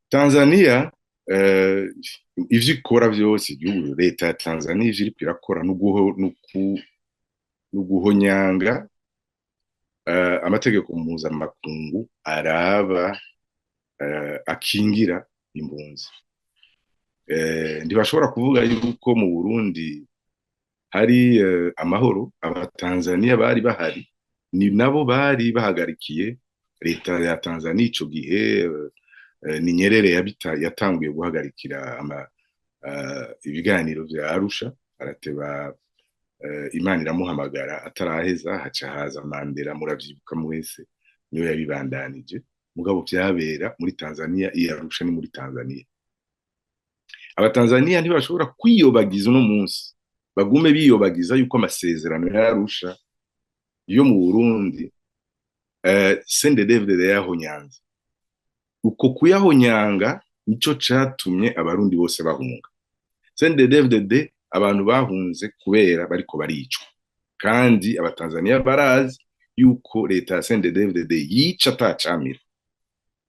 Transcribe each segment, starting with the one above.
Tanzania, ivyo ikora vyose, igihugu, leta ya Tanzania, ivyo iriko irakora n'uguhonyanga amategeko mpuzamakungu araba, akingira impunzi. Ntibashobora kuvuga yuko mu Burundi hari amahoro. Abatanzania bari bahari, ni nabo bari bahagarikiye leta ya Tanzania ico gihe. Ni Nyerere yatanguye guhagarikira ibiganiro vya Arusha, arateba, Imana iramuhamagara ataraheza, haca haza Mandela, muravyibuka mwese, niwe yabibandanije. Mugabo vyabera muri Tanzania, iyo Arusha ni muri Tanzania. Abatanzania ntibashobora kwiyobagiza uno munsi, bagume biyobagiza yuko amasezerano ya Arusha yo mu Burundi, CNDD-FDD yahonyanze. Uko kuyahonyanga nico catumye Abarundi bose bahunga CNDD-FDD. Abantu bahunze kubera bariko baricwa, kandi Abatanzania barazi yuko leta ya CNDD-FDD yica atacamira.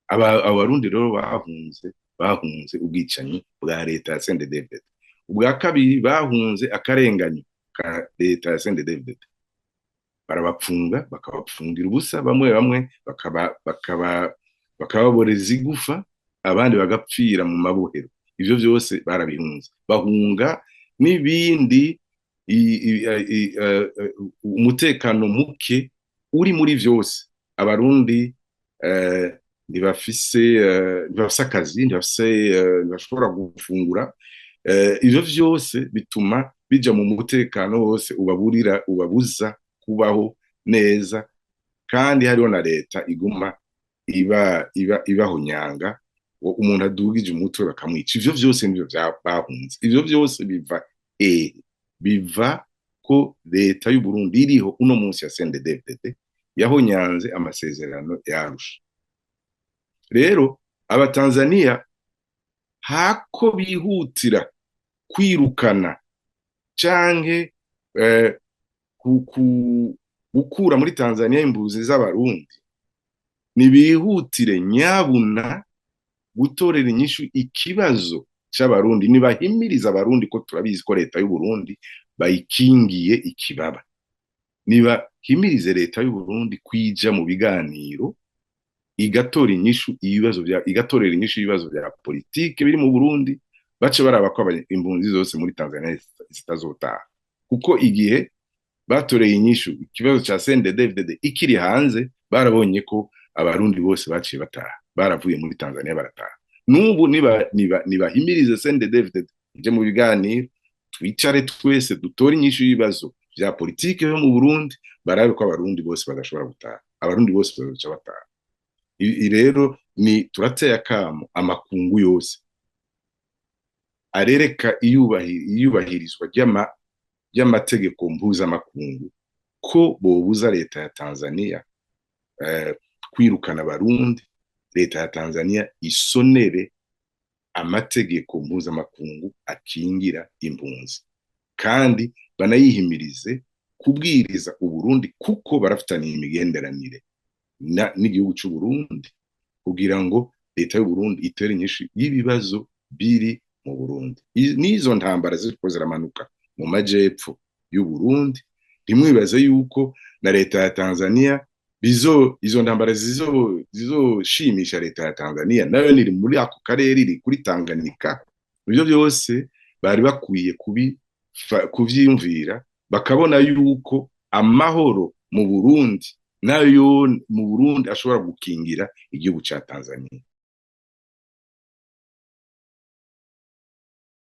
Abarundi rero bahunze ubwicanyi bwa leta ya CNDD-FDD. Ubwa kabiri, bahunze akarenganyo ka leta ya CNDD-FDD. Barabapfunga, bakabapfungira ubusa, bamwe bamwe bakababoreza igufa, abandi bagapfira mu mabohero. Ivyo vyose barabihunze, bahunga n'ibindi, umutekano muke uri muri vyose. Abarundi ntibafise akazi, ntibashobora gufungura. Ivyo vyose bituma bija mu mutekano wose ubaburira, ubabuza kubaho neza, kandi hariho na leta iguma iba iba ibahonyanga, umuntu adugije umutwe bakamwica. Ivyo vyose nivyo bahunze. Ivyo vyose biva biva ko leta y'u Burundi iriho uno munsi ya CNDD-FDD yahonyanze amasezerano ya Arusha. Rero Abatanzania, hako bihutira kwirukana canke gukura muri Tanzania imbuzi z'Abarundi, nibihutire nyabuna gutorera inyishu ikibazo c'Abarundi. Nibahimiriza Abarundi, ko turabizi ko leta y'u Burundi bayikingiye ikibaba, nibahimirize leta y'u Burundi kwija mu biganiro, igatora inyishu ibibazo vya igatorera inyishu ibibazo vya politike biri mu Burundi, bace baraba ko impunzi zose muri Tanzania zitazotaha. Kuko igihe batoreye inyishu ikibazo ca CNDD-FDD ikiri hanze, barabonye ko Abarundi bose baciye bataha, baravuye muri Tanzania barataha. N'ubu niba nibahimirize CNDD-FDD ije mu biganiro, twicare twese dutore inyishu y'ibibazo vya politike yo mu Burundi, barabe ko Abarundi bose badashobora gutaha. Abarundi bose bazoca bataha. Rero ni turateye akamo amakungu yose arereka iyubahirizwa ry'amategeko mpuzamakungu ko bobuza leta ya Tanzania kwirukana Abarundi. Leta ya Tanzania isonere amategeko mpuzamakungu akingira impunzi, kandi banayihimirize kubwiriza Uburundi, kuko barafitaniye imigenderanire n'igihugu c'u Burundi, kugira ngo leta y'u Burundi itere inyishu y'ibibazo biri mu Burundi. N'izo ntambara ziriko ziramanuka mu majepfo y'u Burundi, ntimwibaze yuko na leta ya Tanzania bizo izo ntambara zizoshimisha leta ya Tanzania. Nayo niri muri ako karere, iri kuri Tanganyika. Ibyo byose bari bakwiye kuvyiyumvira, bakabona yuko amahoro mu Burundi nayo mu Burundi ashobora gukingira igihugu ca Tanzania.